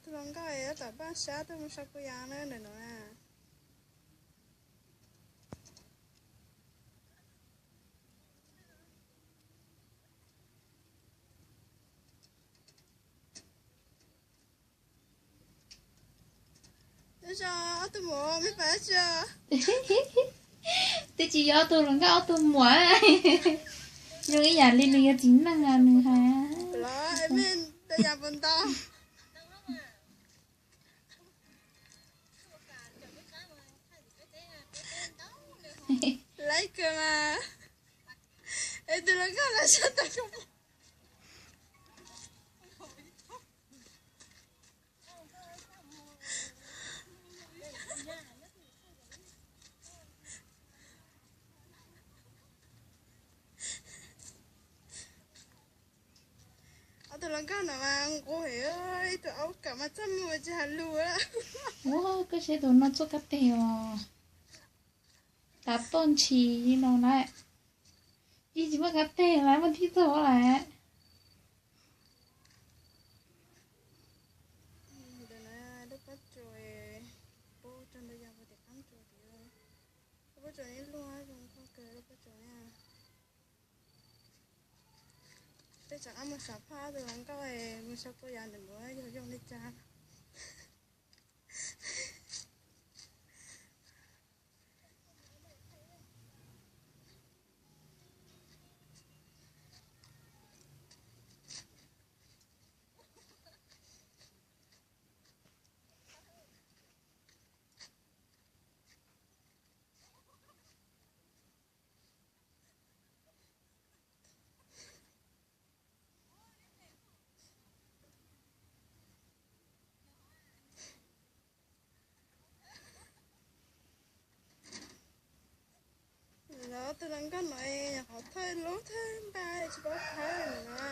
Tus hluas nkauj es tab tom npaj sab tuaj mus sau kua yas na ntawm no na. Zoo ob tug muam me pais tsi? Twb tsis yog ob tug hluas nkauj, ob tug muam. Zoo ib yam li nws yog txiv neej nws hais. Los me da yas puas ntau? Laib kawg mas. Es tus hluas nkauj los sab tau. Ob tug hluas nkauj no mas nquag heev, ib tug aub kam mas txaj muag tsis hais lus. Ua koj saib tus no txoj kab teg os, tas toj ntshis li no na. Ib tsis muaj kab teg lawm, muaj thib tug lawm. Lub pob tsuas, pub rau ntawd yog tias qab tsuas tiag, lub pob tsuas ib luag zoo nkauj kawg lub pob tsuas na. Peb rov qab mus xav phaj tus hluas nkauj mus sau kua yas ntawm nuav yog zoo li cas. Los tus hluas nkauj no nyuam qhuav thawj lub thawj npa tsis paub thawj no na.